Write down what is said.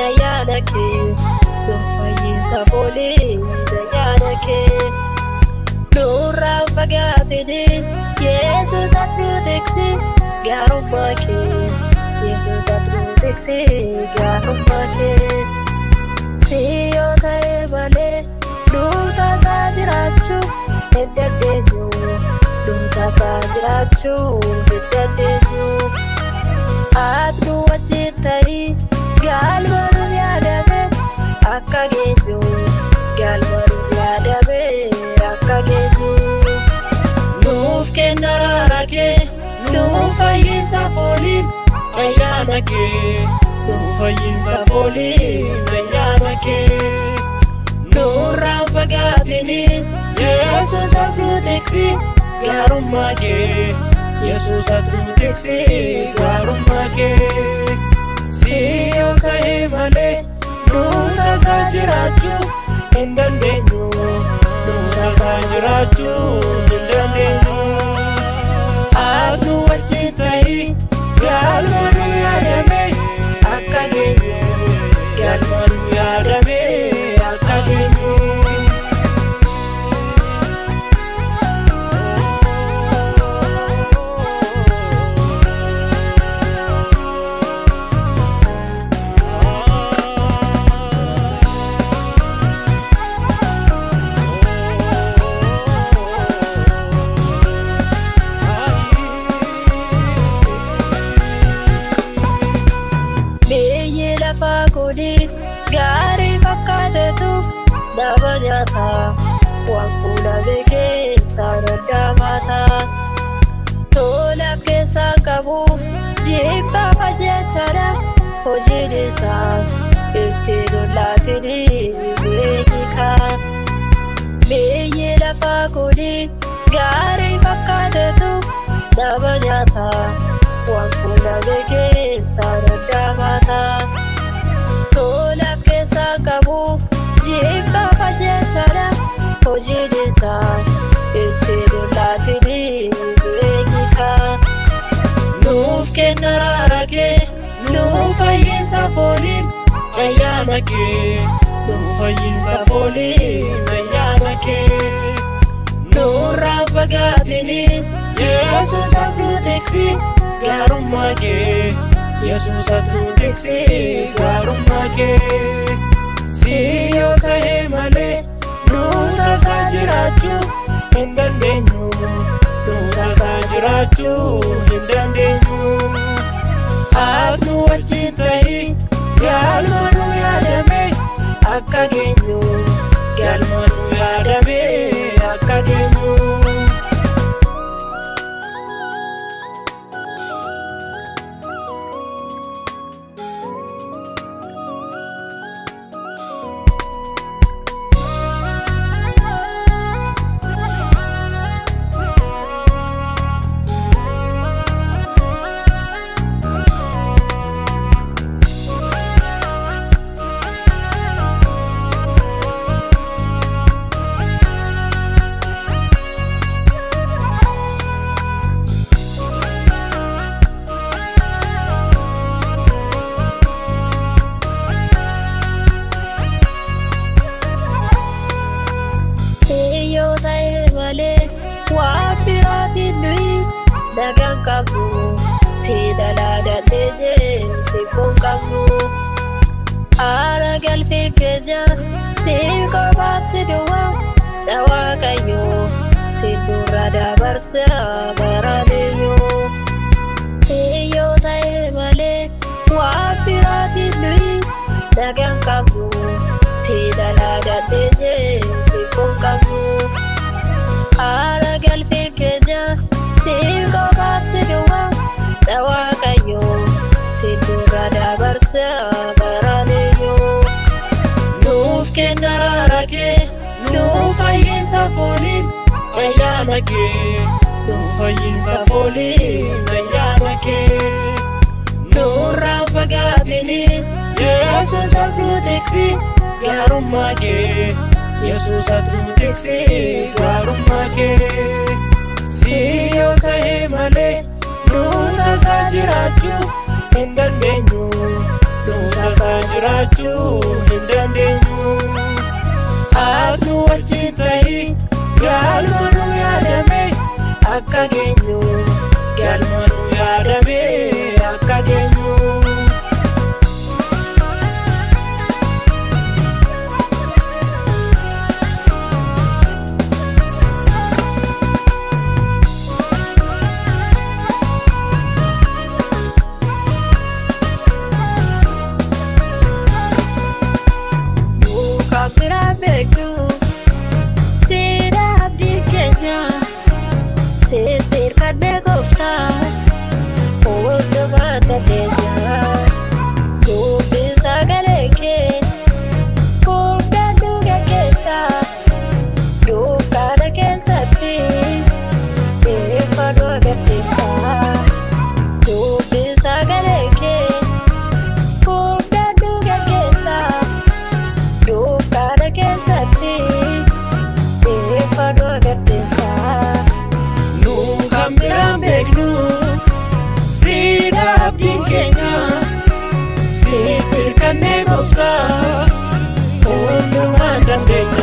Ayyaana kee nuuf fayyisa fooliin ayyaana kee. Nurraa fagaatini Yesuus ati nu tiksi gaarummaa kee Yesuus ati nu tiksi gaarummaa kee. Si yoo ta'e malee nu tasaa jiraachuu hin dandeenyu nu tasaa jiraachuu hin dandeenyu. Ati nu wajjin ta'ii galma nuuf yaadame akka geenyu galma nuuf yaadame akka geenyu. Nuuf kenna araara kee nuuf fayyisa fooliin ayyaana kee nuuf fayyisa fooliin ayyaana kee. Nurraa fagaatini Yesuus ati nu tiksi gaarummaa kee Yesuus ati nu tiksi gaarummaa kee. Si yoo ta'e malee nu tasaa jiraachuu hin dandeenyu nu tasaa jiraachuu hin dandeenyu. Ati nu wajjin ta'ii galma nu yaadame akka geenyu galma nu yaadame akka geenyu. Biyyi lafaa kuni gaarii fakkaatatu nama nyaata waan fuudhame keessaa adda baata. Tolaaf keessaa qabu jibbaaf jechaadha hojiin isaa ittiin ollaatini beekikaa. Biyyi lafaa kuni gaarii fakkaatatu nama nyaata waan fuudhame keessaa adda baata. Tolaaf keessaa qabu jibbaaf jechaadha hojiin isaa ittiin ollaatini beekikaa. Nuuf kenna araara kee nuuf fayyisa fooliin ayyaana kee nuuf fayyisa fooliin ayyaana kee. Nurraa fagaatini Yesuus ati nu tiksi gaarummaa kee Yesuus ati nu tiksi gaarummaa kee. Si yoo ta'e malee nu tasaa jiraachuu hin dandeenyu nu tasaa jiraachuu hin dandeenyu. Ati nu wajjin ta'ii galma nu yaadame akka geenyu galma nu yaadame akka geenyu. Si yoo ta'e malee waan biraatiin nuyi nagaan qabnu si dhalaa dandeenye si kun qabnu. Haala galfii keenya si qofaaf si duwwaa na Waaqayyo si nurra dabarsa baraaneyyuu. Si yoo ta'e malee waan biraatiin nuyi nagaan qabnu si dhalaa dandeenye si kun qabnu. Haala galfii keenya si qofaaf si duwwaa na Waaqayyo si nurra dabarsa baraaneyyuu. Nuuf kenna araara kee nuuf fayyisa fooliin ayyaana kee nuuf fayyisa fooliin ayyaana kee. Nurraa fagaatini Yesuus ati nu tiksi gaarummaa kee Yesuus ati nu tiksi gaarummaa kee. Si yoo ta'e malee nu tasaa jiraachuu hin dandeenyu nu tasaa jiraachuu. jiraachuu hin dandeenyu. Ati nu wajjin ta'ii galma nu yaadame akka geenyu, galma nu yaadame akka geenyu. Kan biraa beeknu seera abdii keenya, seetti hirkannee gooftaa hundumaa dandeenya. Dubbiin sagalee kee hundaan nu gaggeessa, dukkana keessatti ifa nu agarsiisa. Dubbiin sagalee kee hundaan nu gaggeessa. Dukkana keessatti ifa nu agarsiisa. Nu kan biraan beeknu siidha abdiin keenya, sitti hirkannee gooftaa hundumaa dandeenya.